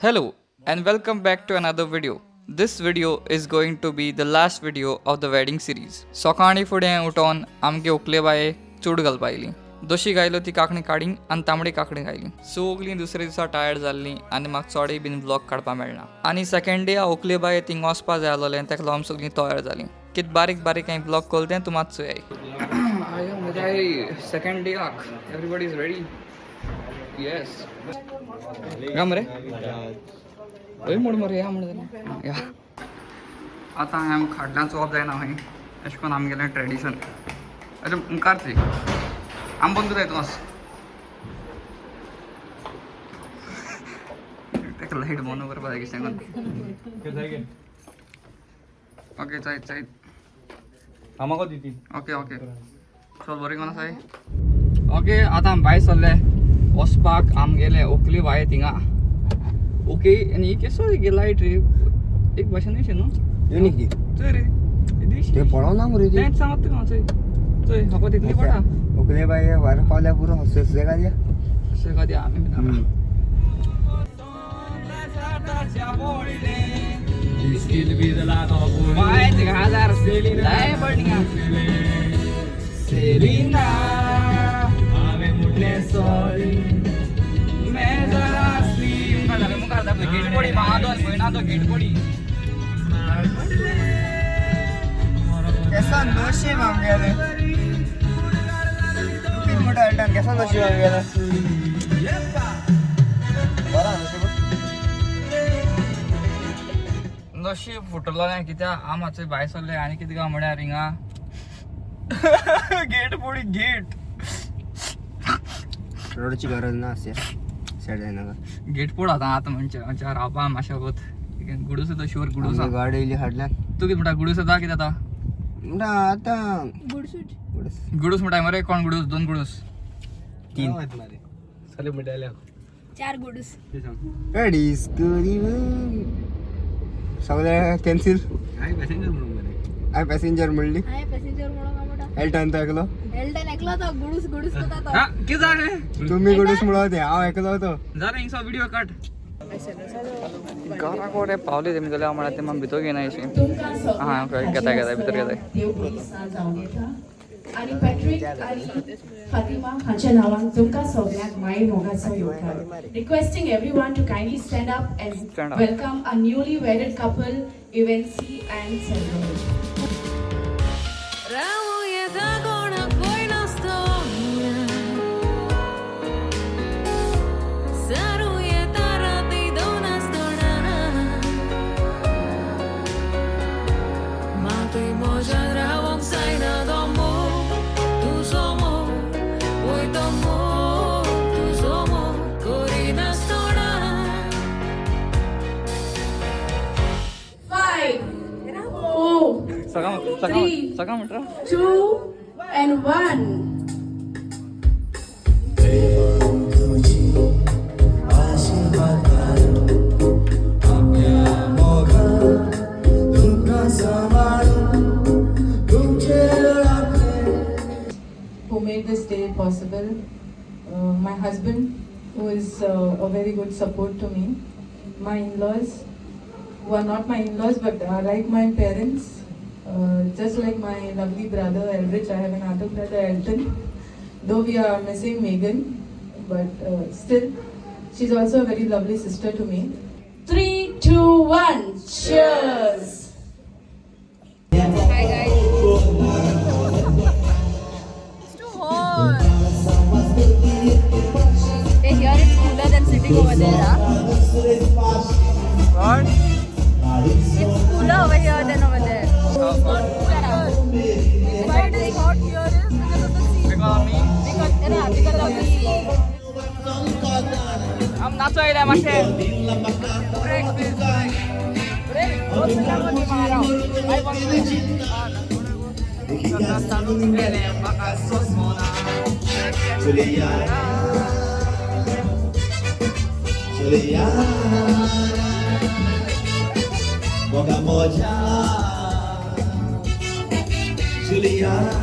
Hello and welcome back to another video. This video is going to be the last video of the wedding series. सकाळीं फुडें उठोन आमगे व्हंकले बाये चूड घालपा आयली. दोशी गायलो ती कांकणी काडी आनी तांबडी कांकणी घायली. सगलीं दुसरे दिसा टायर्ड जाल्लीं आनी म्हाका चोडय बीन व्लॉग काडपा मेळना. आनी सेकेंड डे व्हंकले बाये थिंग वचपा जाय आसलोलें, तेका लागून आमी सगलीं तयार जालीं. कित बारीक बारीक हांवें व्लॉग केलो तें तूं मात चोयाय. मजा सेकेंड डे आक एवरीबडी is ready. Yes गा मरे हय म्हूण मरे या म्हण जालें या. आतां हांवें खाडल्यान चोवप जायना खंय, अशें करून आमगेलें ट्रेडिशन. अशें मुखार थंय आम बंद जाय तूं ताका लायट बंद करपा जाय कितें. ओके जायत जायत. ओके ओके चल बरें कोण आसाय. ओके आतां आमी भायर सरले वचपाक आमगेले व्हंकली बाये थिंगा. ओके आनी ही केसो लायट रे एक भाशेन अशें न्हू. युनिक दी. चोय रे. ते पळोव ना मरे ती. तेंच सांगत तुका हांव. चोय चोय म्हाका तितली पडटा. ओकले बाय वार पावल्या पुरो हसले का द्या. अशें कदी आमी केसो नशीब आमगेलें. कित मोठा एल्टन केसो नशीब आमगेलें. बरा नशीब. नशीब फुटलो ना कित्याक आम मातशें भायर सरले आनी कितें काय म्हळ्यार हिंगा गेट पडी गेट. रोडची गरज ना असे सेट जायना. गेट पोड आतां आतां म्हणजे आमच्या रावपा मातशें गुडूस येता शुअर गुडूस. गाडी येयली हाडल्यान. तूं कितें म्हणटा गुडूस येता कितें जाता? म्हणटा आतां गुडसूट. गुडूस म्हणटाय मरे कोण गुडूस? दोन गुडूस. तीन. चार गुडूस. सगळे कॅन्सील. हांवें पॅसेंजर म्हणली. हांवें पॅसेंजर म्हणून काय म्हणटा? एल्टन तो एकलो. एल्टन एकलो तो गुडूस गुडूस करता तो. हा कितें जालें? तुमी गुडूस म्हणो ते हांव एकलो तो. जालें हिंगसो व्हिडिओ कट. घरा कोडे पावले तेमी जाल्यार हांव म्हणा ते म्हाका भितर घेयना अशी. हां ओके घेता घेता भितर घेताय. आनी पॅट्रीक आनी फातिमा हांच्या नांवान तुमकां सगल्यांक माय मोगाचो येवकार. Requesting everyone to kindly stand up and Stand up. Welcome a newly wedded couple Evancy and Selvaraj. Five, four, सकाळ सकाळ सकाळ म्हणटा. two, and one. Who made this day possible. My husband, who is a very good support to me. My in-laws, who are not my in-laws but are like my parents. Just like my lovely brother Eldridge, I have another brother Elton. Though we are missing Megan, but still, she's also a very lovely sister to me. 3, 2, 1, cheers! Hi guys. It's too hot. Hey, here it's cooler than sitting over there, huh? What? It's cooler over here than over there. It's not cooler. Why it is hot here is because of the sea. Because of me? Because, yeah, because of the sea. आम नाचो येयले मातशें. Break please break. Break. दोन मिनटां मदीं मारा. बाय बंद. Juliana, Juliana, moga moja, Juliana.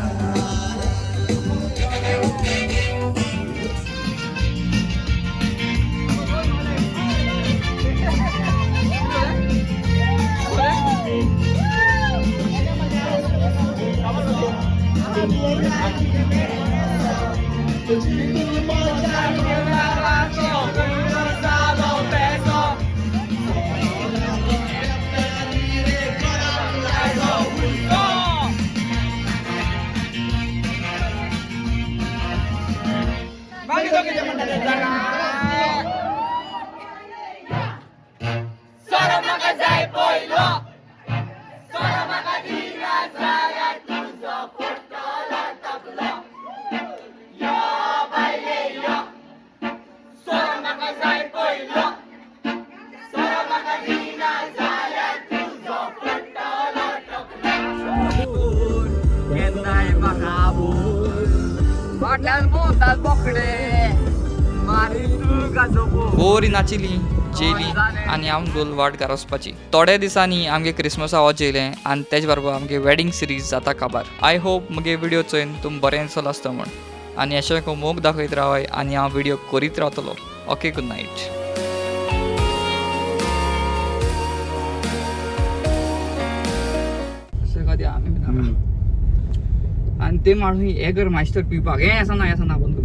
बोरी नाचिली, jelly आनी आम गोल वाट घरा वचपाची. थोड्या दिसांनी आमगे क्रिसमसा वच येयलें आनी तेज बरोबर आमगे वेडींग सिरीज जाता काबार. I hope मुगे व्हिडिओ चोयन तुम बरें दिसलो आसता म्हण आनी अशें मोग दाखयत रावाय आनी हांव व्हिडिओ करीत रावतलो. Okay, good night. आमी आनी ते माणूस हे कर मास्टर पिवपाक हे आसा ना, हे आसा ना, बंद कर.